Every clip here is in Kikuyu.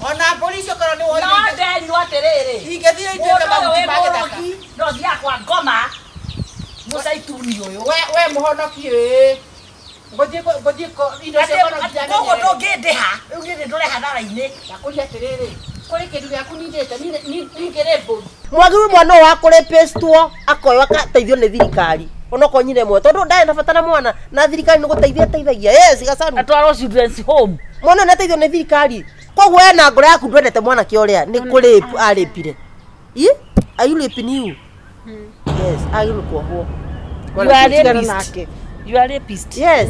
Ona mbũri icio korwo nĩ woire. No nderirwo atĩrĩrĩ. Ingĩthire ituĩke mahuti ma gĩthaka. No thiaga kwa ngoma mũcaituni ũyũ. We mũhonoki ĩ. Ngũthiĩ indo cio korwo nginya Koguo ndũngĩndĩha. Rĩu niĩ ndũre hathara-inĩ. Ndakũria atĩrĩrĩ. Kũrĩ kĩndũ gĩaku nindĩte ningĩrĩ mbũri. Mwagĩrĩirwo mwana ũyũ wa kũrĩpĩstwo akoywo agateithio nĩ thirikari onokorwo nyina ĩmwe tondũ ndarĩ na bata na mwana na thirikari nĩ gũteithia ĩteithagia. Yes, Gacaru. Atwarwo children's home. Mwana ũyũ nĩ ateithio nĩ thirikari. Koguo we na ngoro yaku ndwendete mwanake ũrĩa nĩ kũrĩpu arĩpire. Ĩ? Are you raping you? Yes, agĩrĩirwo kuohwo. You are rapist. You are rapist. Yes.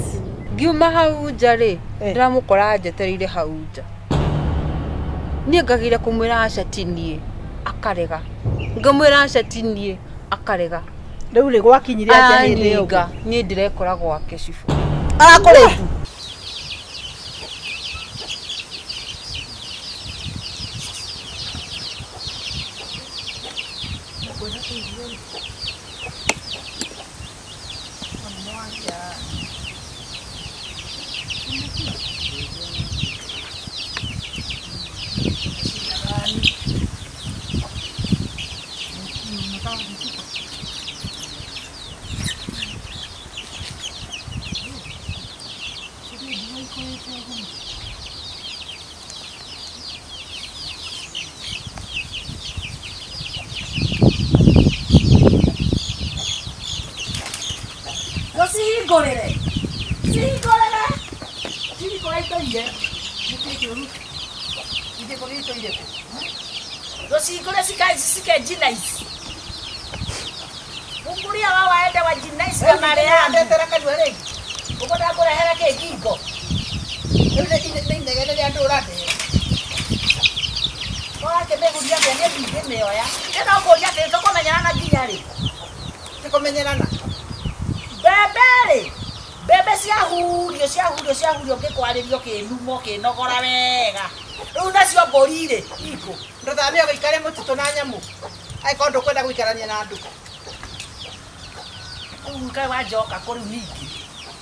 Ngiuma hau nja rĩ, ndĩramũkora njetereire hau nja. Niĩ ngagĩra kũmwĩra aca ti niĩ, akarega. Ngamwĩra aca ti niĩ, akarega. Rĩu rĩ gwakinyire atĩa hĩndĩ ĩyo? Aninga, niĩ ndĩrekora gwake cibũ. Arakũrĩpu. Cihingũrĩre. Cihingũrĩre. Cihingũre itũire. Ingĩkũrire itũire kũ? Rũcihingũre cike jinais. Fungulia wao waende wa jinais na mareani. Ndetera kanua rĩngĩ. Ũguo ndakũrehera kĩ ngingo. Rĩu nĩ inegene rĩa andũ ũrandehe. Ũrakĩmĩguria atĩa niĩ ndingĩmĩoya. Ĩno ngũria atĩrĩ tũkũmenyerana nginya rĩ? Tũkũmenyerana. Mbembe rĩ, mbembe ciahurio ciahurio ciahurio ngĩkwarĩrio kĩnumo kĩnogora wega. Rĩu nacio mbũri rĩ, ikũ. Ndũthamio gũikare mũtitũ na nyamũ. Angĩkorwo ndũkwenda gũikarania na andũ. Rĩu kaĩ wanjoka kũ rĩu ningĩ?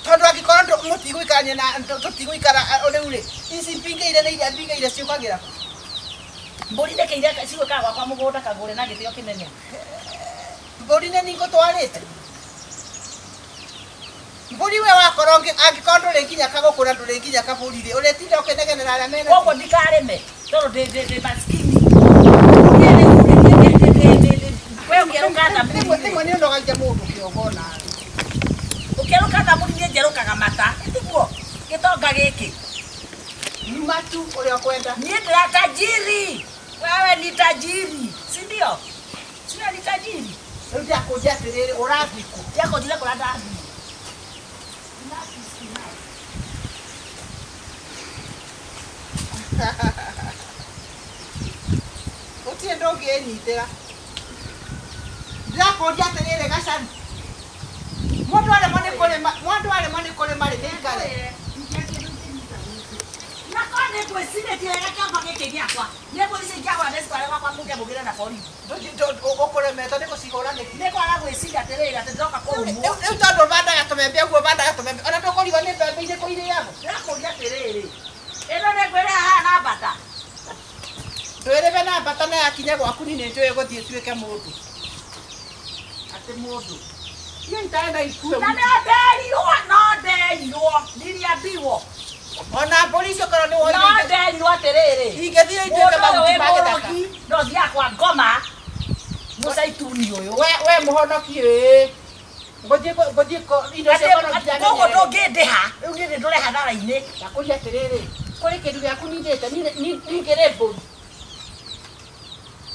Tondũ angĩkorwo mũtigũikarania na tũtigũikara rĩu rĩ, ici mbingĩire nĩ iria mbingĩire ciũkagĩra kũ? Mbũri nĩkĩ iria cigũkaga gwakwa mũgũnda kagũre na gĩtĩo kĩnene? Mbũri nĩ niĩ ngũtwarĩte. Mbũri we wakorwo angĩkorwo ndũrĩ nginya kagũkũ na ndũrĩ nginya kabũri rĩ, ũrĩtinda ũkĩnegenera arĩa mena. Koguo ndikarĩme tondũ ndĩ maskini. We ũngĩerũka thamuri. Rĩmwe nĩ ũnogagia mũndũ kĩongo nawe. Ũkĩerũka thamuri niĩ njerũkaga mata. Tiguo gĩtonga gĩkĩ. Nyuma tu ũrĩa ũkwenda. Niĩ ndĩra tajiri. Wewe ni tajiri, si ndio? Sio ni tajiri. Rĩu ndakũnja atĩrĩrĩ, ũrathiĩ kũ? Ndakũnjire kũrĩa ndathiĩ. Gũtirĩ ndũngĩnyitĩra. Ndĩrakũria atĩrĩrĩ Gacaru. Mũndũ aremwo nĩ kũrĩma, mũndũ aremwo nĩ kũrĩma rĩ, nĩaikare. Nakorwo nĩ ngwĩcirĩtie wega kĩongo gĩkĩ gĩakwa. Nĩ mbũri ici ingĩagũra ndĩcitware gwakwa mũke mũgĩre na borithi. Ũkũremetwo nĩ gũcihũra nĩkĩ? Nĩ kwaga gwĩciria atĩrĩrĩ atĩ ndĩroka kũrumwo. Rĩu tondũ ũbandaga tũmembe ũguo ũbandaga tũmembe, ona ndũkũrigwo nĩ mbembe irĩkũ irĩagwo. Ndĩrakũria atĩrĩrĩ, ĩno nĩ ngwĩrĩha haha na mbata. Ndwĩrĩbe na mbata na yakinya gwaku niĩ nĩ njũĩ gũthiĩ ĩtuĩke mũndũ. Atĩ mũndũ. Iyo itaenda ikue. Na no nderirwo, no nderirwo, niliambiwo. Ona mbũri icio korwo nĩ woire. No nderirwo atĩrĩrĩ. Ingĩthire ituĩke mahuti ma gĩthaka. No thiaga kwa ngoma mũcaituni ũyũ. We mũhonoki ĩ. Ngũthiĩ indo cio korwo nginya Koguo ndũngĩndĩha. Rĩu niĩ ndũre hathara-inĩ. Ndakũria atĩrĩrĩ, kũrĩ kĩndũ gĩaku nindĩte ningĩrĩ mbũri.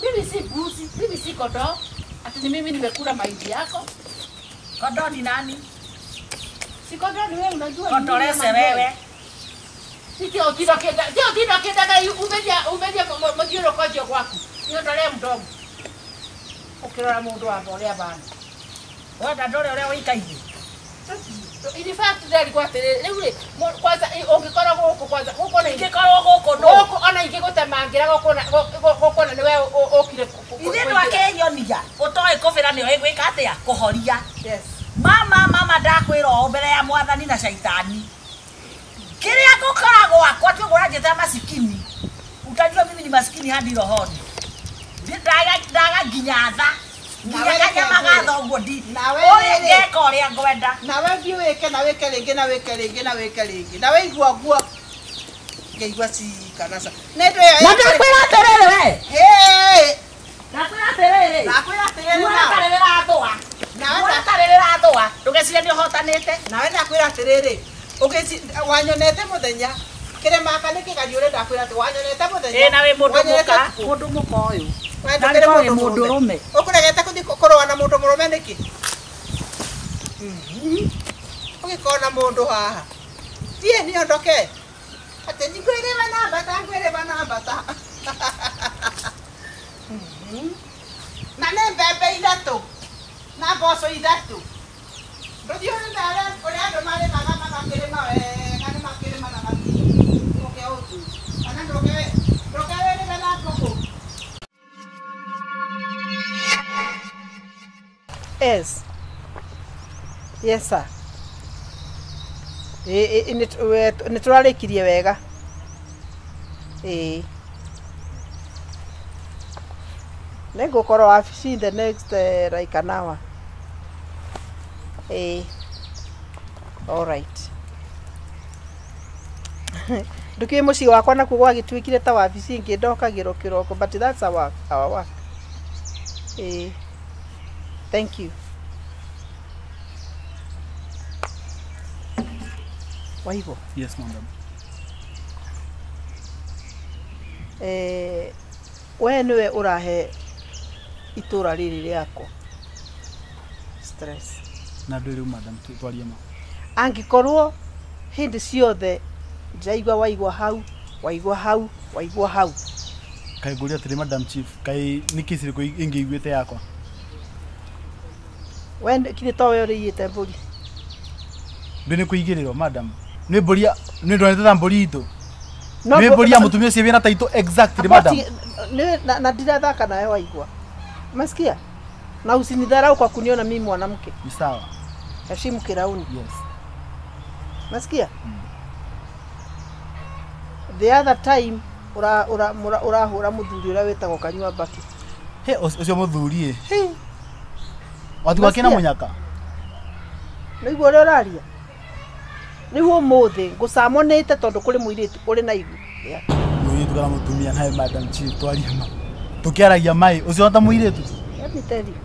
Mimi si mbuzi, mimi si kondoo. Ati ni mimi nimekula mahindi yako. Kondoo ni nani? Si kondoo ni wewe unajua. Kondolese wewe. Sio utino kenda, sio utino kenda umeja mũthiũrũrũko ũcio gwaku. Nĩũndoree mdomo. Ũkĩrora mũndũ wa ũrĩa bana. Wenda ndore ũrĩa ũikaire. In fact nderigwo atĩrĩrĩ, rĩu rĩ, kwanza ũngĩkorwo gũkũ kwanza gũkũ na ingĩkorwo gũkũ nũ? Gũkũ ona ingĩgũtemangĩra gũkũ na nĩwe ũkire. Ithe ndwakĩnyonia ũtoĩ kũbĩra nĩoĩ gwĩka atĩa? Kũhoria. Yes. Mama mama ndakwĩra ũũ mbere ya mwathani na caitani. Kĩrĩa ngũkora gwakwa ti ũguo ũranjĩta masikini. Utajua chini hadi rohoni. Ndaga nginya tha. Nginya kanyama ga thoguo ndi. Nawe ngeka ũrĩa ngwenda. Nawe thiĩ wĩke na wĩke rĩngĩ na wĩke rĩngĩ na wĩke rĩngĩ. Na waigua guo ngeigua ci kana ca. Nĩ ndũ ĩyo. Na ndakwĩra atĩrĩrĩ we. Hey! Ndakwĩra atĩrĩrĩ. Ndakwĩra atĩrĩrĩ nawe. Tarĩrĩra nawe tarĩrĩra thũa. Ndũgecirie nĩ ũhotanĩte. Nawe ndakwĩra atĩrĩrĩ. Ũgĩci wanyonete mũthenya. Kĩrĩmaka nĩ kĩgari ũrĩa ndakwĩra atĩ wanyonete mũthenya. Ĩ nawe mũndũ mũka. Mũndũ mũka ũyũ. Ndũkĩrĩ mũndũ mũrũme. Ũkũregete kũthiĩ kũrũa na mũndũ mũrũme nĩkĩ? Ũgĩkona mũndũ haha. Thiĩ niondoke. Atĩ ngwĩrĩba na mbata, ngwĩrĩba na mbata. Na nĩ mbembe ithatũ. Na mboco ithatũ. Ndũthiĩ ũrĩme ũrĩa andũ marĩmaga magakĩrĩma wega nĩ makĩrĩma na mathiĩ. Ndũke ũthiĩ. Kana ndũke wĩrĩme na ngũkũ. Yes. Yes sir. Nĩ tũrarĩkirie wega. Ĩĩ. Nĩ ngũkorwo wabici in the next like an hour. Ĩĩ. All right. Ndũkĩũĩ mũciĩ wakwa nakuo gwagĩtuĩkire ta wabici ĩngĩ ndokagĩrwo kĩroko but that's our work. Ĩĩ. Thank you. Waigua? Yes, madam. We nĩwe ũrahe itũra rĩrĩ rĩakwa stress. Na ndũ rĩu madam twarie ma. Angĩkorwo hĩndĩ ciothe ndĩraigua waigua hau, waigua hau, waigua hau. Kaĩ ngũria atĩrĩ madam chief, kaĩ nĩ kesi ĩrĩkũ ĩngĩ iguĩte yakwa? We kithĩ to we ũrĩiyĩte mbũri? Ndũ nĩ kũigĩrĩrwo madam. Nĩ mbũri nĩ ndonete ta mbũri itũ. Nĩ mbũri ya mũtumia ũcio wĩna taitũ exactly madam. Na ndirathaka nawe waigua. Umesikia? Na usinidharau kwa kuniona mimi mwanamke. Ni sawa. Heshimu kirauni. Yes. Umesikia? The other time urahũra mũthuri ũrĩa wĩtagwo Kanyua Mbaki. He ũcio mũthuri ĩ. He. Watu kina mũnyaka. Nĩguo ũrĩa ũraria. Nĩguo ũmũthĩ ngũcamonĩte tondũ kũrĩ mũirĩtu ũrĩ na ihu. Mũirĩtu kana mũtumia nawe madam chief twarie ma. Tũkĩaragia mai ũcio ta mũirĩtu. Let me tell you.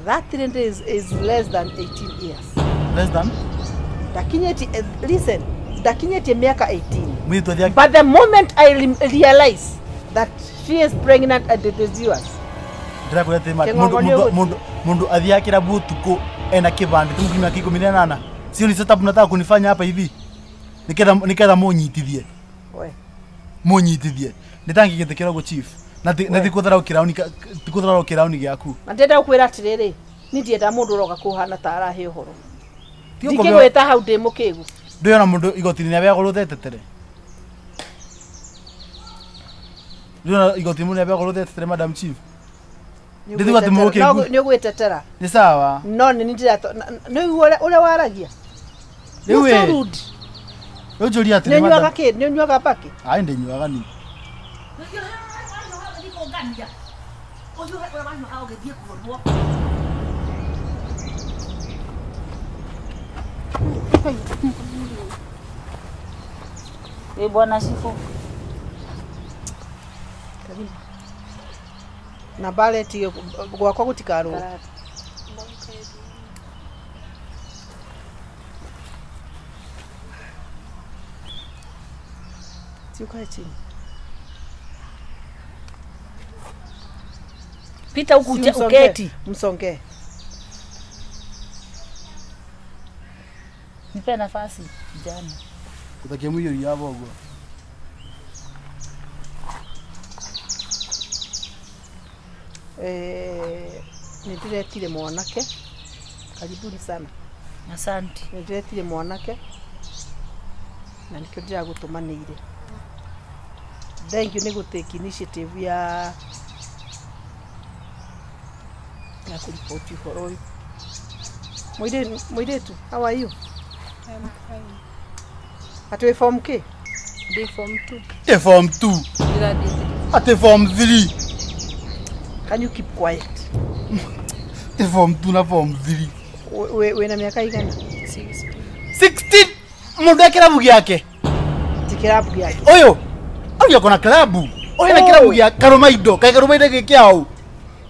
That lady is less than 18 years. Less than? Ndakinyĩtie, listen, ndakinyĩtie mĩaka 18. Mũirĩtu athiaga. But the moment I realize that she is pregnant and it is yours. Ndĩrakwĩra atĩ mũndũ athiaga kĩrabu ũtukũ ena kĩbandĩ ti mũkinyia mĩaka 18. Sio ni setup mnataka kunifanya hapa hivi. Niketha munyitithie. We. Munyitithie. Nĩtangĩgĩtĩkĩra ũguo chief. Na ti kũtharau kĩrauni ti kũtharau kĩrauni gĩaku. Na ndĩrenda gũkwĩra atĩrĩrĩ, niĩ ndienda mũndũ ũroka kũhana ta arahe ũhoro. Ndingĩgwĩta hau ndĩ mũkĩgu. Ndũyona mũndũ igoti-inĩ nĩabeagwo rũtha etetere. Ndũyona igoti-inĩ mũndũ nĩabeagwo rũtha etetere madam chief. Ndithuga atĩ mũkĩgu. Nĩ ũgwĩtetera. Nĩ sawa. No nĩ ndĩra nĩ ũrĩa waragia. Rĩu ĩ. Rĩu njũria atĩrĩ madam. Nĩ ũnyuaga kĩ? Nĩ ũnyuaga mbakĩ? Ai ndĩnyuaga niĩ. Ĩ bwana Shifu. Na baleti gwakwa gũtikarwo. Si ukae chini. Pita huku uketi. Msongee. Nipe nafasi kijana. Kutakia mwiyori yabo ũguo. Nĩ ndĩretire mwanake. Karibuni sana. Asante. Nĩ ndĩretire mwanake. Na nĩkĩo ndĩragũtũmanĩire. Thank you nĩ gũtake initiative ya kũriboti ũhoro ũyũ. Mũirĩtu, how are you? I'm fine. Atĩ wĩ form K? Ndĩ form 2. Ndĩ form 2. Ndĩrathiĩ Ati form 3. Can you keep quiet? Ati form 2 na form 3. We na miaka igana? 16. 16 mundu e kirabu giake. Ti kirabu giake. Uyu. Uyu akona klabu. Uyu na kirabu gia Karumaindo. Kai Karumaindo gikiao.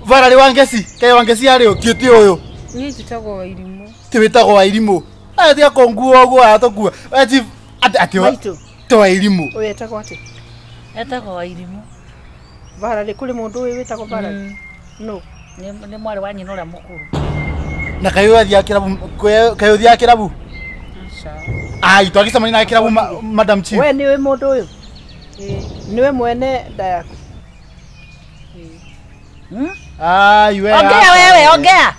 Varari Wangeci, kai Wangeci ari ukiuti uyu. Ni njitagwo Wairimu. Ti witagwo Wairimu. Aya tiga konguo uguo aya tokua. Ati ati ti Wairimu. Uyu etagwo ati? Etagwo Wairimu. Varari kuri mundu uyu witagwo Varari. No. Ni mwari wa nyina uria mukuru. Na kayo athia kirabu, kayo athia kirabu. Ai twagicemania na kirabu Madam Chief. We niwe mundu uyu? Niwe mwene nda yaku? Ai we. Ongea wewe, ongea.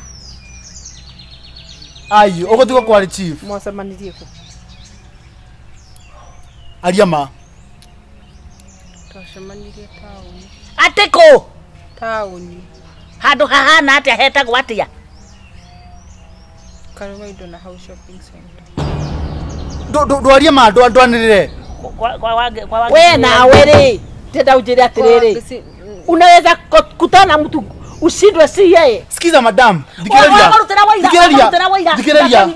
Ai ugutigwo kwari Chief. Mwacemanirie ku? Aria ma. Twacemanirie taũni. Ati ku? Taũni. Handu hahana atia hetagwo atia? Karumaindo na House Shopping Center. Ndwarie ma ndwanirire. Kwa we nawe ri ndenda unjire atiriri. Unaweza kutana mtu ushindwe si yeye. Sikiza madam, thikiriria. Thikiriria.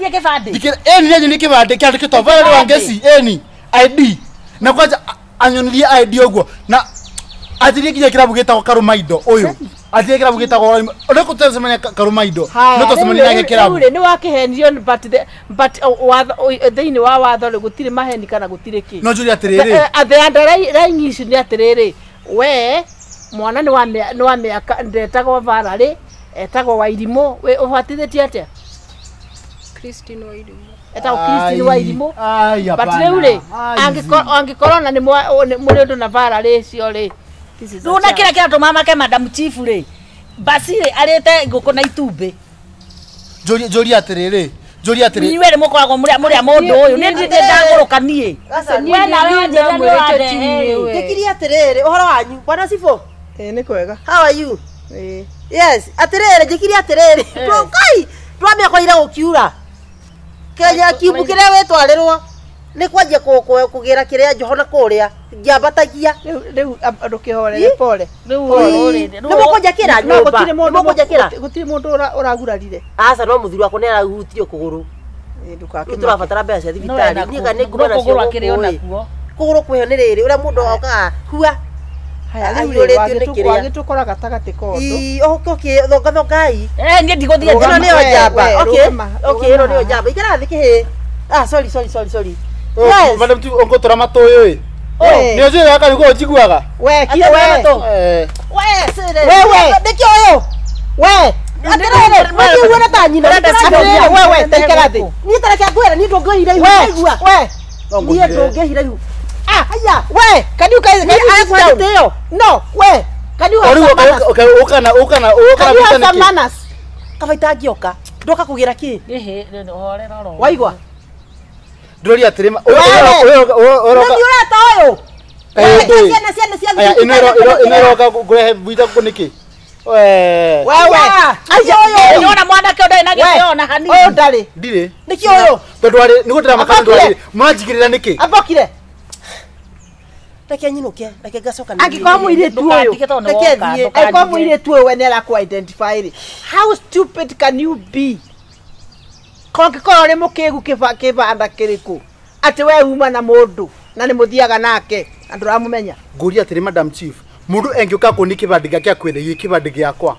Thikiriria. Eni ni kibande kiandikitwo Valerie Wangeci eni ID. Na kwanja anyonirie ID uguo na atirie nginya kirabu gitagwo Karumaindo uyu. Atirie kirabu gitagwo uria kutacemania Karumaindo. No tucemania nake kirabu. Rĩu ni wakĩhenio but thĩinĩ wa watho rĩ gũtirĩ maheni kana gũtirĩ kĩ. No njurie atiriri. The underlying issue nĩ atiriri. We mwana ni wa miaka ndetagwo Valerie etagwo Wairimu we ubatithĩtie atia? Christine Wairimu. Etagwo Christine Wairimu. But rĩu rĩ angĩkorwo na nĩ mũrĩ ũndũ na Valerie cio rĩ. Rĩu na kĩrĩa kĩratũma make Madam Chief rĩ basi rĩ arĩte ngũkũ na itumbĩ. Njurie atiriri. Njurie atiriri. Inyuĩ mũkoragwo mũrĩ a mũndũ ũyũ nĩ ndĩ ndagũrũka niĩ. We nawe wanjĩra nĩ wandehe. Ndikirie atiriri ũhoro wanyu bwana Sifo. Nĩ kwega. How are you? Yes, atiriri njikirie atiriri. Kai twamĩakorire gũkiura. Kenya kiumbu kĩrĩa wĩtwarĩrwo nĩ kwanjia kũgĩra kĩrĩa njoho na kũrĩa ngĩambatagia. Rĩu ndũkĩhorere pole. Rĩu rĩ nĩ mũkũnjakĩra nyũmba. Gũtirĩ mũndũ ũragurarire. Aca no mũthuri wakwa nĩ arahutirio kũgũrũ. Rĩu tũrabatara mbeca cia thibitarĩ. Niĩ kana nĩ nguma nacio gũkũ. Kũgũrũ kwĩho nĩ rĩrĩ ũrĩa mũndũ okaga hua. Haya rĩu rĩ wagĩtũkora gatagatĩ ka ũndũ. Okay, thonga thongai. Niĩ ndigũthiĩ Ĩno nĩyo njamba. Okay. Okay, ĩno nĩyo njamba. Ikara thĩ kĩhĩ. Ah, sorry. Yes. Madam Chief ũngũtũra matũ ũyũ ĩ. Nĩ ũnjũĩ gaka nĩguo ũnjiguaga. We kira we. We sire. We. Nĩkĩo ũyũ. We. Atiriri, ũkiuona ta nyina. Atiriri, we ta ikara thĩ. Niĩ ta reke ngwĩre niĩ ndũngĩhira ihu. Waigua. We. Niĩ ndũngĩhira ihu. Ah, haya. We, can you guys sit down? No, we. Can you have some manners? Ukana Can you have some manners? Kaba itangĩoka. Ndoka kũgĩra kĩ? Ĩhĩ, horera oro. Waigua. Ndũria atĩrĩ Nĩ ũreta ũyũ. Ciana ĩno ĩroka kũrehe gwitũ kũ nĩkĩ? Wewe. Acio ũyũ. Nĩwona mwanake ũndarĩ na gĩtĩo ona hanini. Ũyũ ndarĩ. Ndirĩ. Nĩkĩ ũyũ? Tondũ arĩ nĩguo ndĩramaka tondũ arĩ mwanjigĩrĩra nĩkĩ? Ambokire. Reke nyinũke, reke ngacoka. Angĩkorwo mũirĩtu ũyũ, reke thiĩ. Angĩkorwo mũirĩtu ũyũ we nĩ arakũ identify rĩ, how stupid can you be? Kongĩkorwo ũrĩ mũkĩgu kĩbanda kĩrĩkũ atĩ we uma na mũndũ na nĩ mũthiaga nake na ndũramũmenya. Ngũria atĩrĩ Madam Chief, mũndũ engĩũka kũni kĩbandĩ gĩake akwĩre kĩbandĩ gĩakwa.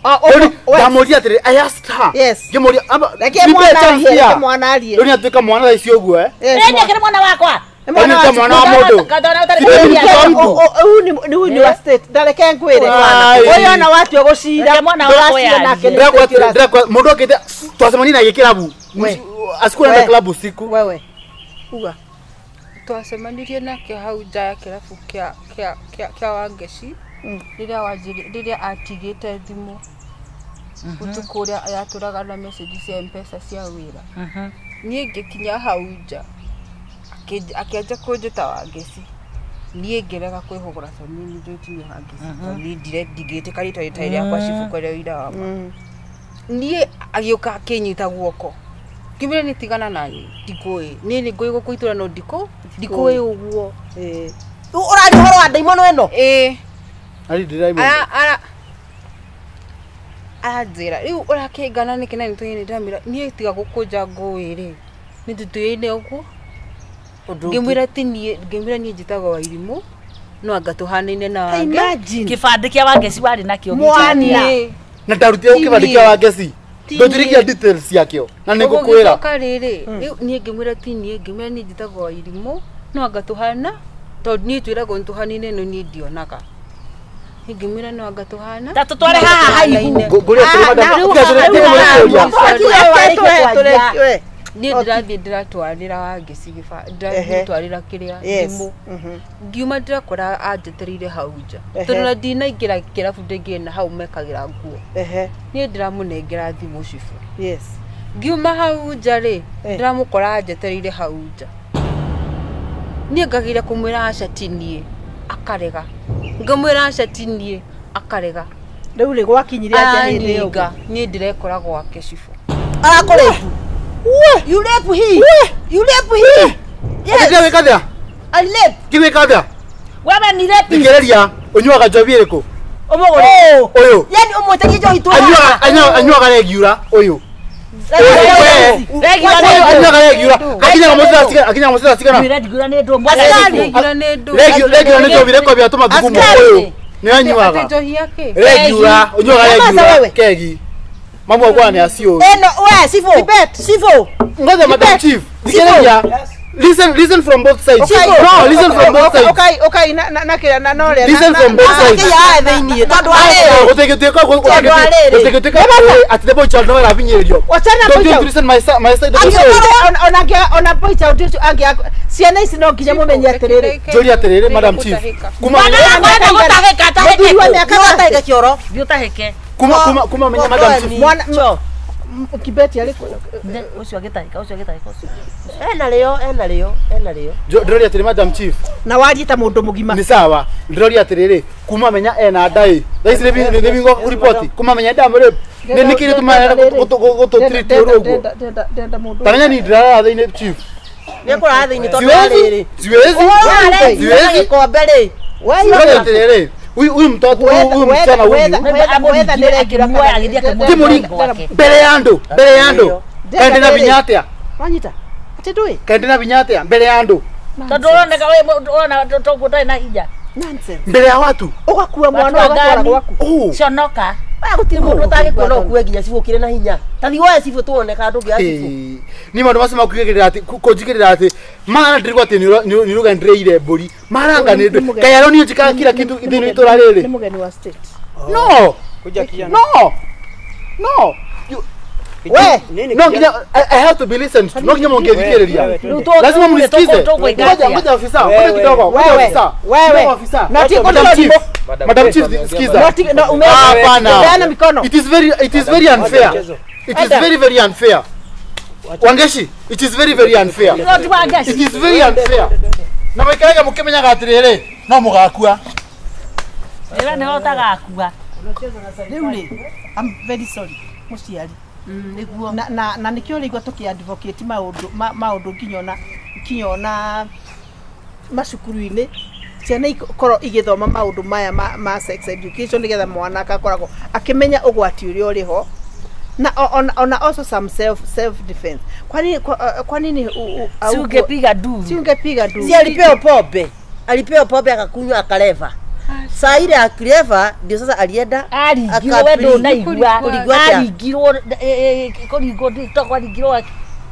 Ndamũria atĩrĩ, I asked her. Yes. Ngĩmũria reke mwana arie, reke mwana arie. Rĩu nĩatuĩka mwana thaa ici ũguo eh? Nĩ kĩrĩ mwana wakwa. Nĩ mwana wa mũndũ. Ũyũ nĩ wa state. Ndareke ngwĩre. Ũyũ ona watua gũcira. Ndũracira nake nĩ Mũndũ okĩte twacemania nake kĩrabu. Asikuenda klabu usiku. Wewe. Uga. Twacemanirie nake hau nja ya kĩrabu kĩa Wangeci rĩrĩa atigĩte thimũ ũtukũ ũrĩa yatũraga na message cia M-Pesa cia wĩra. Niĩ ngĩkinya hau nja akĩanjia kũnjĩta Wangeci. Niĩ ngĩrega kwĩhũgũra tondũ niĩ nĩnjũĩ ti niĩ Wangeci. Tondũ niĩ ndingĩtĩka rĩtwa rĩtarĩ rĩakwa Chief kũrĩa ũira wa ma. Niĩ agĩũka akĩnyita guoko. Ngĩmwĩra nĩ tigana naniĩ ndikũĩ. Niĩ nĩ ngũĩ gũkũ itũra no ndikũĩ ũguo. Ũraria ũhoro wa ndaimono ĩno? Ĩĩ. Ari ndĩraimenya. Ara ara aranjĩra rĩu ũrakĩngana nĩkĩ na nĩtũyĩne ndamwĩra niĩ tiga gũkũnja ngũĩ rĩ nĩ tũtũyĩne ũguo ngĩmwĩra ti niĩ ngĩmwĩra niĩ njĩtagwo Wairimũ no anga tũhanaine na Wange Imagine. Kĩbandĩ kĩa Wangeci warĩ nakĩo. Mwana. Niĩ. Na ndarutire kĩbandĩ kĩa Wangeci. Ndũnjĩrĩkia details ciakĩo na nĩngũkwĩra. Ũgũgĩcoka rĩrĩ rĩu niĩ ngĩmwĩra ti niĩ ngĩmwĩra niĩ njĩtagwo Wairimũ no anga tũhana tondũ niĩ twĩragwo nĩtũhanaine no niĩ ndionaga. Niĩ ngĩmwĩra no anga tũhana Ta tũtware haha haihu. Ngũria atĩrĩ madam, Tũreke. Niĩ ndĩrathiĩ ndĩratwarĩra Wangeci ndĩratwarĩra kĩrĩa thimũ ngiuma ndĩrakora anjetereire hau nja tondũ na ndinaingĩra kĩrabu ndĩngĩ na hau mekagĩra nguo niĩ ndĩramũnengera thimũ cibũ ngiuma hau nja rĩ ndĩramũkora anjetereire hau nja niĩ ngagĩra kũmwĩra aca ti niĩ akarega ngamwĩra aca ti niĩ akarega Rĩu rĩ gwakinyire atĩa hĩndĩ ĩyo? Aninga niĩ ndĩrekora gwake cibũ Arakũrĩpu. You rape he. You rape he. Yes. Kĩwĩka atĩa? I rape. Kĩwĩka atĩa? Wewe ni rapist. Thikĩrĩria, ũnyuaga njohi ĩrĩkũ? Ũmũgũre. Ũyũ. Yani ũmwĩtagie njohi tu. Anyuaga regular ũyũ. Regular Anyuaga regular. Akinyaga mũciĩ akinyaga mũciĩ cigana. Regular nĩ ndũ. Regular nĩ ndũ. Regular nĩ njohi ĩrĩkũ bia tũma thugumo ũyũ. Nĩ anyuaga. Atĩ njohi yake Regular, ũnyuaga Nyamaza regular wewe. kegi. Mambo kwa ni asio. Eno we sifo. Sifo. Ngoja madam chief. Thikĩrĩria. Listen from both sides. No, listen from both sides. Okay, okay, na kĩrĩa na no rĩa. Listen from both sides. Ake ya thĩiniĩ tondũ arĩ. Ũtĩgĩtuĩka ũtĩgĩtuĩka atĩ the boy child no arabinyĩrĩrio. Wachana Don't boy you child. listen my side my side of the story. Ona boy child ũcio angĩ ciana ici no nginya mũmenye atĩrĩrĩ. Njũria atĩrĩrĩ madam chief. Kuma Mũthuri wa mĩaka Nĩwatahĩka kĩoro. Thiĩ ũtahĩke. kuma menya madam chief. Mwana Kibeti arĩ kũ? Ũcio agĩtahĩka, ũcio agĩtahĩka ũcio. Ena rĩo, ena rĩo, ena rĩo. Ndĩroria atĩrĩ madam chief. Na warie ta mũndũ mũgima. Nĩ sawa. Ndĩroria atĩrĩrĩ kuma menya ena ndaĩ. Thaa ici nĩ bingo ripoti. Kuma menya ndamũrĩ. Nĩ nĩkĩ gĩtũmaga gũtũ treat ũru ũguo? Ndenda mũndũ. Ta menya ni ndĩrarara thĩinĩ chief. Nĩ kũrara thĩiniĩ tondũ arĩrĩ. Siwezi. Siwezi. Gĩkombe rĩ. Ndĩroria atĩrĩrĩ huyu mtoto huyu msichana huyu Timuri mbere ya andũ mbere ya andũ kaĩ ndĩna binya atĩa Wanyita. Atĩ ndũĩ? kaĩ ndĩna binya atĩa mbere ya andũ Tondũ ũroneka ũrona toguo ũtarĩ na hinya. Nonsense. mbere ya watu Ũgakua mwana Watu ũgatwara wagani. gwaku. Conoka. Gũtirĩ mũndũ ũtangĩkuona ũkue nginya cibũ ũkĩrĩ na hinya. Ta thiĩ woe cibũ tuone kana ndũngĩoya cibũ. Ni maũndũ macio makugĩrĩra atĩ kũnjigĩrĩra atĩ mara ndĩrigwo atĩ nĩ ruga ndĩrĩire mbũri maranga nĩ ndũ kaĩ arĩa niĩ njĩkaga kila kitu thĩinĩ itũra rĩrĩ. Nĩ mũgeni wa state. No. No. No. We, No nginya I have to be listened to. No nginya mungethikĩrĩria. Lazima mnisikize. Ngoja ngoja ofisa, ngoja kidogo. Ngoja ofisa. Wewe. Ofisa. Na ti Madam Chief. Madam Chief, sikiza. No ume. Hapana. Peana mikono. It is very unfair. It is very very unfair. Wangeshi, it is very very unfair. It is very unfair. Na maikarage mũkĩmenyaga atĩrĩrĩ, no mũgakua. Ĩra nĩwe ũtagakua. Rĩu rĩ, I'm very sorry mũciari. Nĩguo. Na nĩkĩo rĩigua tũkĩ advocate maũndũ maũndũ nginya ona macukuru-inĩ ciana ikorwo igĩthoma maũndũ maya ma sex education nĩgetha mwana akakoragwo akĩmenya ũgwati ũrĩa ũrĩ ho na ona also some self defense. Kwa nini si ungepiga nduru? Si ungepiga nduru. Si alipewa pombe. Alipewa pombe akakunywa akaleva. Saa ile akileva ndio sasa alienda aringirwo we ndũnaigua aringirwo kũringwo nditokwaringirwo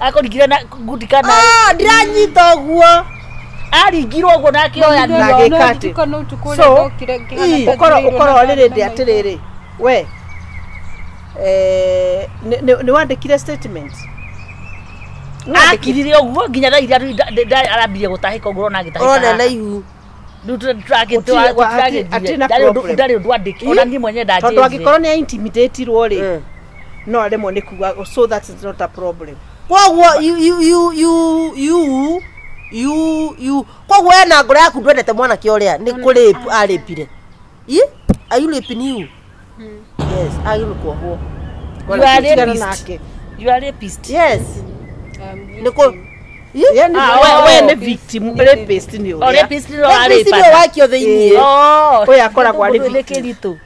akũringire na ngundi kana ndiranyita ũguo aringirwo ũguo na akĩoya na agĩka atĩ so ũkorwo rĩrĩ ndĩ atĩrĩrĩ we nĩ wandĩkire statement akirire ũguo nginya thaa iria arambirie gũtahĩka ũguo ũrona agĩtahĩka ũrona na ihu ndarĩ ũndũ andĩki ona niĩ mwenyewe ndanjĩrire tondũ angĩkorwo nĩ intimidatirwo rĩ no aremwo nĩ kuga, so that is not a problem. Koguo you koguo we na ngoro yaku ndwendete mwanake ũrĩa nĩ kũrape arĩpire. Are you raping you? Yes, agĩrĩirwo kuohwo. You are rapist. You are rapist. Yes. Nĩ kũ Yani we nĩ victim, rapist nĩ O ũrĩa. rapist nĩ Rapist nĩ wakio thĩiniĩ. Oh. Ũyũ akoragwo arĩ Nĩ victim. kĩritũ.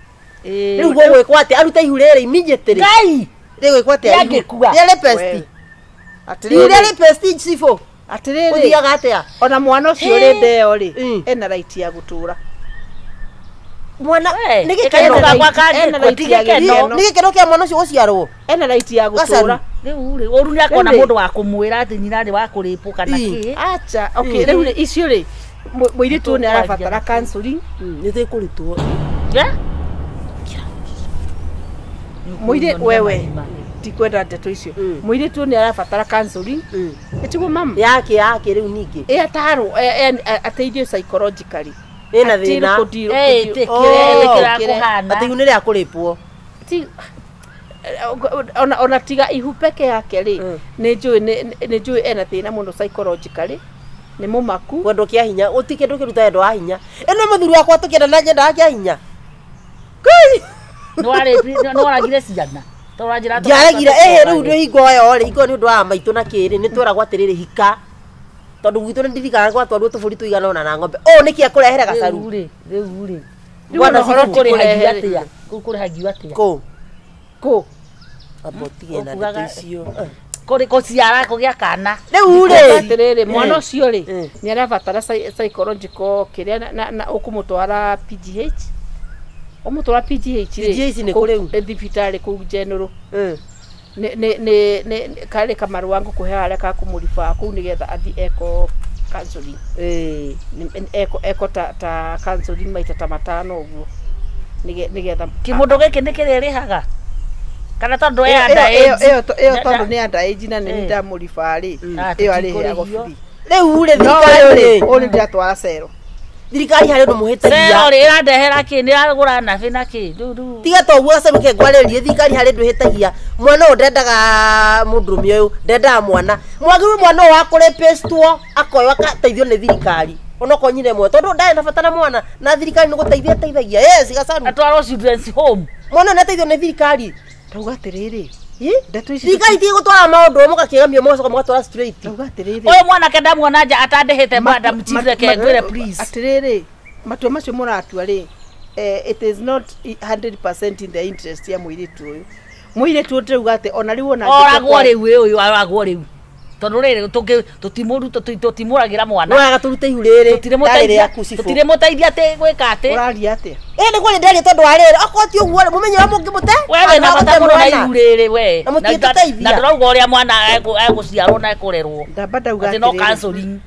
Rĩu gũgwĩkwo atĩa? Arute ihu rĩrĩ immediately. Ngai. Rĩgwĩkwo atĩa? Rĩangĩkua. Rĩa rapist. We. Ihu rĩa Atĩrĩrĩ. rapist cibũ. Atĩrĩrĩ. Ũthiaga atĩa? Ona mwana ũcio ũrĩ ndeo rĩ, Mm. ena right ya gũtũra. Mwana We, nĩ gĩkeno gĩkeno gakwa kangĩkua, Ena right ti ya gĩkeno. gĩkeno. nĩ gĩkeno kĩa mwana ũcio gũciarwo. Ena right ya Gacaru. gũtũra. Rĩu rĩ, ũru nĩ akona Rĩu rĩ. mũndũ wa kũmwĩra atĩ nyina nĩ wa kũrĩpwo kana Ii. kĩ. Acha, okay, rĩu rĩ, icio rĩ, mũirĩtu ũyũ nĩ arabatara counseling. Nĩ tũkũrutwo. Yeah? Mũirĩ wewe ndikwenda ndeto icio. Mũirĩtu ũyũ nĩ arabatara counseling. Ĩtiguo mama? Yake yake rĩu ningĩ. Ĩ atarwo, ateithio psychologically. Ĩna Atirĩ thĩna. Eh, Oh. ĩtĩkĩra kũhana. Atĩ ihu nĩ rĩa kũrĩpwo. Ti ona tiga ihu peke yake rĩ, nĩ njũĩ nĩ njũĩ ena thĩna mũno psychologically. Nĩ mũmaku. Kwendwo kĩa hinya, gũtirĩ kĩndũ kĩruta wendo wa hinya. Ĩno mũthuri wakwa tũkĩenda na nyendaga kĩa hinya. Kai! Nĩ waragire ciana. Tondũ ũranjĩra atĩ Ndiaregire ĩhĩ rĩu nĩ hingo ĩyo rĩ, hingo ĩyo nĩ ũndũ wa maitũ na kĩrĩ, nĩ tweragwo atĩrĩrĩ hika. Tondũ gwitũ nĩ ndirikanaga gwatwarwo tũbũri tũigana ũna na ng'ombe. Ũũ nĩkĩ ekũrehere gacaru? Rĩu rĩ, rĩu rĩ. Rĩu ona ũhoro Kũu ti kũrĩhagio kũrehe atĩa? Kũu kũrĩhagio atĩa? Kũ? Kũ? Amba ũtige na Ũkugaga- ndeto icio. Kũrĩ kũciara kũgĩa kana. Rĩu rĩ, Atĩrĩrĩ, mwana ũcio rĩ, Mm. nĩ arabatara psychological kĩrĩa na ũkũmũtwara PGH. Ũmũtwara PGH rĩ. PGH nĩ kũ rĩu? Kũu thibitarĩ kũu General. Mm. Nĩ karĩ kamarũa ngũkũhe harĩa ka kũmũribaa kũu nĩgetha athiĩ eko counseling. Ĩĩ. Eko ta counseling maita ta matano ũguo. Nĩgetha Kĩmũndũ gĩkĩ nĩ kĩrĩa ĩrĩhaga? Kana tondũ Ĩyo- e under ĩyo- age? ĩyo ĩyo tondũ nĩ under age na nĩ Eh. ndamũribaa rĩ, Ah, ĩyo arĩheagwo tũtikũrĩhio. free. Rĩu rĩ, No thirikari ũyũ rĩ, rĩ, ũyũ nĩ ndĩratwara cero. thirikari harĩ ũndũ mũhĩtagia. Cero rĩ ĩrandehera kĩ? Nĩ ĩragũra nabi na kĩ? Rĩu rĩu. Tiga to ũguo gacaru ke ngwarĩrie, thirikari harĩ ũndũ ĩhĩtagia. Mwana ũyũ ndendaga mũndũrũme ũyũ, ndendaga mwana. Mwagĩrĩirwo mwana ũyũ wa kũrĩpĩstwo, akoywo agateithio nĩ thirikari. Onokorwo nyina ĩmwe, tondũ ndarĩ na bata na mwana, na thirikari nĩ gũteithia ĩteithagia. Yes, gacaru. Atwarwo children's home. Mwana ũyũ nĩ ateithio nĩ thirikari. Ndauga atĩrĩrĩ, Ĩ? ndeto ici Thirikari ti gũtwara maũndũ mũgakĩgamio mũgacoka mũgatwara straight. ndauga atĩrĩrĩ. Ũyũ mwanake ndamuona nja atandĩhĩte madam chief reke ngwĩre please. Atĩrĩrĩ, matua macio mũratua rĩ, it is not 100% in the interest ya mũirĩtu ũyũ. Mũirĩtu ũyũ ndĩrauga atĩ ona rĩu ona Oragwo rĩu ĩ ũyũ aragwo rĩu. Tondũ rĩrĩ tũtimũragĩra mwana. No wega tũrute ihu rĩrĩ. Ndarĩ rĩaku cibũ. Tũtirĩmũteithia atĩ gwĩka atĩ. Ũraria atĩa? Ĩ nĩ kwari ndaria tondũ wa rĩrĩ, okorwo ti ũguo rĩ, mũmenye ũrĩa mũngĩmũte. We wĩna bata mũno na ihu rĩrĩ we. Na mũtingĩtũteithia. Na ndĩrauga ũrĩa mwana egũciarwo na ekũrerwo. Ndamba ndauga Atĩ no atĩrĩrĩ. counseling.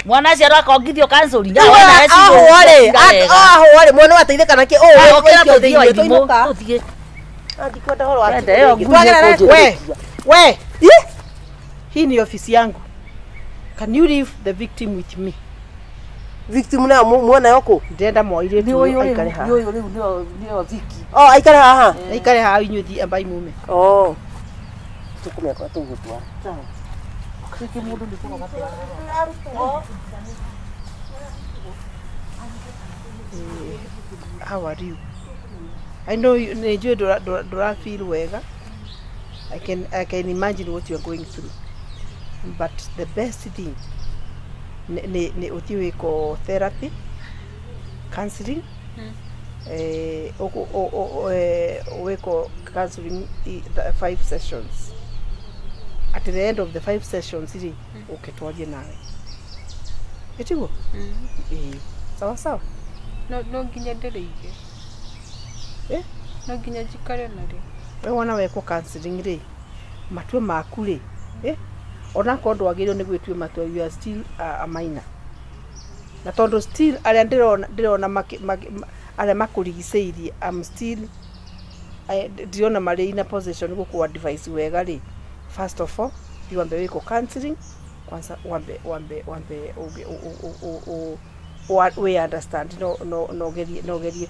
Mwana aciarwo akongithio counseling. Rĩu ahũa rĩ, ahũa rĩ, mwana wateithĩka nakĩ? Ũũ Ũkĩra ũikio tũthiĩ thĩinĩ, Wairimũ, tũinũka. tũthiĩ. Ah, ndikwenda ũhoro wa Wende, ĩyo cibũ rĩngĩ. ngui Twagera nĩkũnjĩtĩkia. We, we, Ĩ? hii ni ofisi yangu. Can you leave the victim with me? Victim nayo muona yo kũ? Ndĩrenda mũirĩtu Nĩ ũyũ ũyũ rĩu, aikare haha. nĩ ũyũ rĩu nĩyo Viki. Oh, aikare haha. Aikare haha inyuĩ thiĩ ambai mume. Oh. Tũkũmĩakora tũgũtwara. How are you? I know you nĩ njũĩ ndũra feel wega. I can imagine what you are going through. But the best thing nĩ ũthiĩ wĩkwo therapy, counseling, wĩkwo counseling the 5 sessions. At the end of the 5 sessions rĩ, ũke twarie nawe. Ĩtiguo? Ĩĩ. Sawa sawa. No nginya ndĩrĩige. Eh? No nginya njikare narĩo. We wona wekwo counseling rĩ, matua maku rĩ, onakorwo ndwagĩrĩirwo nĩ gwĩtua matua, you are still a minor. Na tondũ still arĩa ndĩrona arĩa makũrigicĩirie, I'm still ndirona marĩ in a position gũkũ advice wega rĩ. First of all, thiĩ wambe wĩkwo counseling, kwanza wambe wambe wambe ũge- ũ- ũ- ũ- ũ- wĩ understand no gerie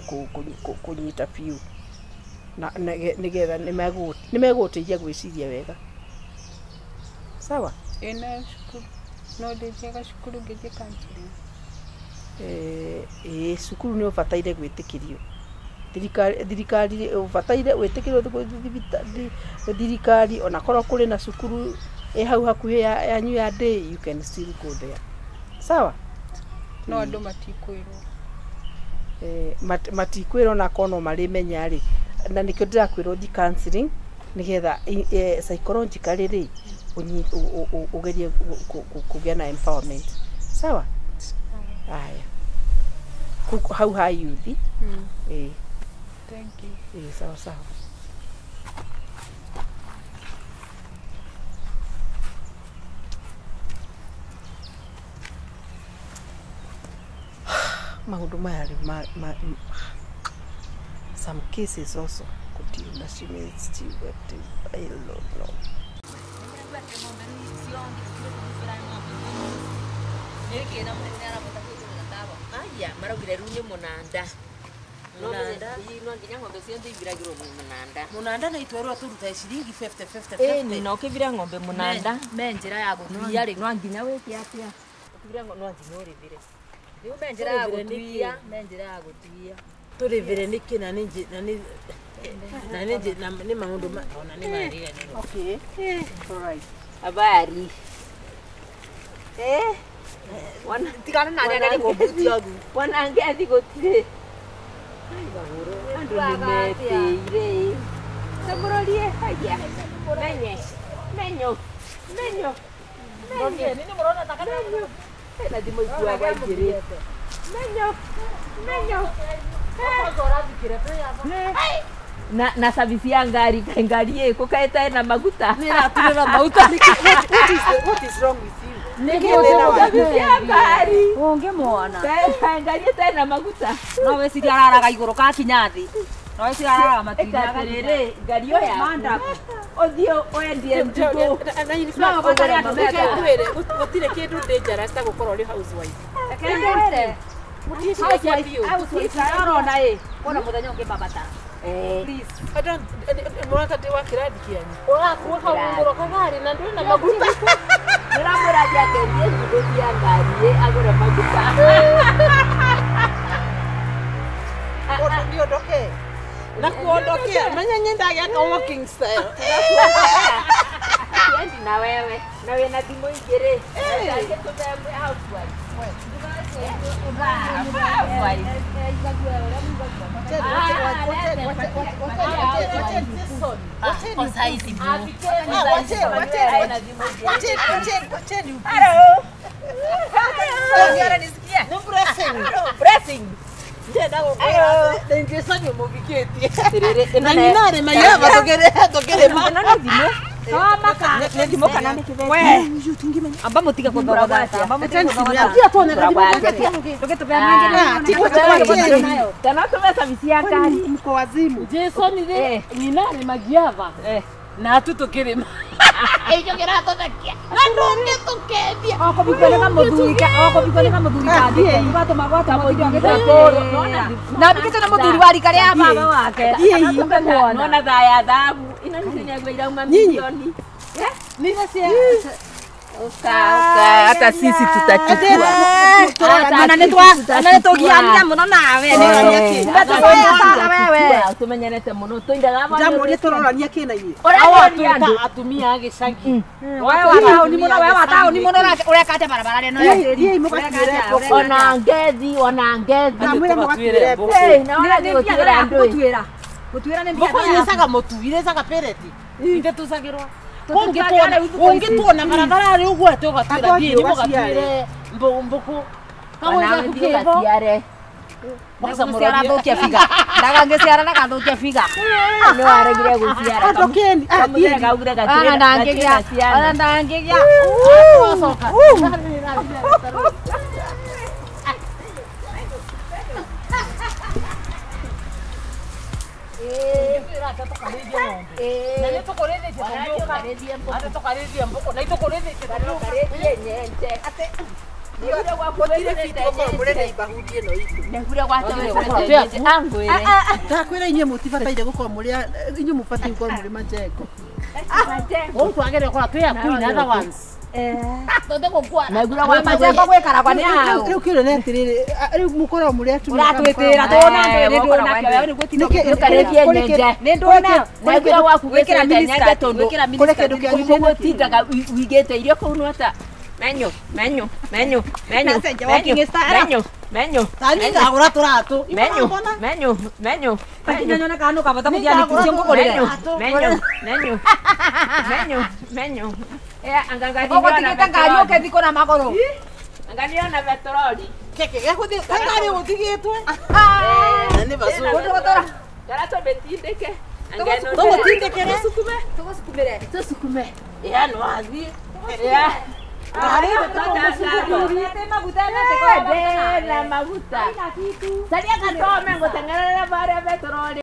kũnyita biũ na nĩgetha nĩmegũgũteithia gwĩciria wega. Sawa? Ĩ nayo cukuru. No ndĩthiaga cukuru ngĩthiĩ counseling. Ĩĩ cukuru nĩ ũbataire gwĩtĩkĩrio. Thirikari ũbataire gwĩtĩkĩrio thirikari onakorwo kũrĩ na cukuru Ĩ hau hakuhĩ yanyu ya day, you can still go there. Sawa? No andũ matikwĩrwo. Matikwĩrwo na kono marĩmenya rĩ. Na nĩkĩo ndĩrakwĩrwo thi counseling nĩgetha psychologically rĩ ugerie kũgĩa na empowerment. Sawa? Aya. Hau ha youth. Thank you. Sawa sawa. Maũndũ maya rĩ some cases also could na I don't know. Aya maraugire rĩu nĩ mũnanda. Mũnanda no nginya ng'ombe ciothe ibiragĩrwo mũnanda. Mũnanda na itwerwo tũruta ciringi 50 50. Ĩni na ũkĩbira ng'ombe mũnanda. Me njĩra ya gũtuia rĩ no nginya wĩke atĩa? Ũkĩbira no nginya ũrĩthire. Rĩu me njĩra ya gũtuia, me njĩra ya gũtuia. Tũrĩvĩre nĩkĩ na nĩ na nĩ na nĩ maũndũ ona nĩ marĩa. Okay. All right. Habari. Tigana na arĩa nĩ gũbutia ũguo. Wanangethi gũtirĩ. Andũ nĩ metĩire. Tũmũrorie haya. Menye. Menyo. Menyo. Menyo. Nini mũrona ta kana na thimũ ikuaga igĩrĩ. Menyo. Menyo. Na service ya ngari ngari ĩkũ kaĩtae na maguta. Nĩ ĩratũrĩra maguta. What is wrong with you? Service ya ngari. Ũngĩmuona. Ngari ĩtarĩ na maguta. No wĩcirie araraga igũrũ kakinya thĩ. No wĩcirie araraga matu-inĩ. Atĩrĩrĩ, ngari ĩyo yaku. Ũthiĩ wendie ndũgũ. No ũbatare andũ menda. Gũtirĩ kĩndũ dangerous ta gũkorwo ũrĩ housewife. Reke ngwĩre. Housewife ũrona ĩ, wona mũthenya ũngĩ mabata. Please. I don't mũrata ndĩ wa kĩrathi kĩanyu. Ũrakuo hau igũrũ kagari na ndũrĩ na maguta. Ndĩramwĩra atĩ akendie ndũgũ cia ngari agũre maguta. Niondoke. Na kuondokea menya nyendaga ka walking style. Siendi na wewe. Na wĩna thimũ igĩrĩ. Reke tũthembe housewife. Amba mutiga kuthogotha amba mutiga mko wazimu. Jason ri nyina ni magiava na atu tukirima. Icio kiratuthakia na ndũngĩtũkethia. Okobikwo muthuri ka okobikwo nĩ muthuri ka gwatũma gwatũma na mbikĩte na muthuri wa rika rĩa baba wake. Nona thaya thabu ino nĩ irauma milioni. Hata sisi tutachukua. Na nĩ tũgianire mũno nawe. Tumenyanete mũno tũindaga Ndamũria tũrorania kĩ na inyuĩ. Ũrarorania andũ atumia a gĩcagi. Wewe wa taũni mũno, wewe wa taũni mũno ũreka atĩa barabara ĩno? Ona ngethi, ona ngethi. Ndamwĩra mũgatuĩre mbũkũ. Gũtuĩra. Gũtuĩra nĩ mbia. Mbũkũ irecaga mũtu, irecaga pellet. Ithe tũcagĩrwo. Ũngĩtuona barabara rĩ ũguo atĩ ũgatuĩra thiĩ nĩ mũgatuĩre mbũkũ. Kamũiga Ndagathũkia biga. Ndagangĩciara ndagathũkia biga. Nĩ waregire gũciara. Kamũthenya kaugire gatuĩra Ona ndangĩgĩa. Ndakwĩra inyuĩ mũtibataire gũkorwo mũrĩ inyuĩ mũbatiĩ gũkorwo mũrĩ majengo. Gũkũ twagĩrĩire gũkorwo twĩ akuini other ones. Naigura gwa Majemba gwĩkaragwa nĩ hau. Rĩu kĩũria nĩ atĩrĩrĩ, rĩu mũkoragwo mũrĩ atumia kana Ũratwĩtĩra mũkoragwo tũna nĩ ndũna kĩo nĩ gũtinda Ũkarĩkie nyenje. Nĩ ndũna. Naigura gwaku Gwĩkĩra gwĩkĩra nyenje miniskirt, tondũ gwĩkĩra kũrĩ miniskirt. kĩndũ kĩanyu gũtindaga wigĩte irio kũu nwata. Menyo, menyo, menyo, menyo, Nacenjia walking menyo, style. menyo, menyo, Ta niĩ ndagũra tũratũ. menyo, menyo, menyo, Nginya nyone kana nũkabata gũthiĩ nĩkucio ngũgũrĩre. menyo, menyo, menyo, menyo. Ũgũtigĩte ngari ũke thikũ na magũrũ. Angalia na petroli. Keke gĩgũthiĩ kwĩ ngari gũtigĩtwe. Na nĩ bacũ. Gara tũmĩtindĩke. Tũgũtindĩkĩre. Tũgũsukumĩre. Tũsukume. Ya no athiĩ. Yeah. Maguta Na maguta. Salia gatome ngũteng'erere barĩa petroli.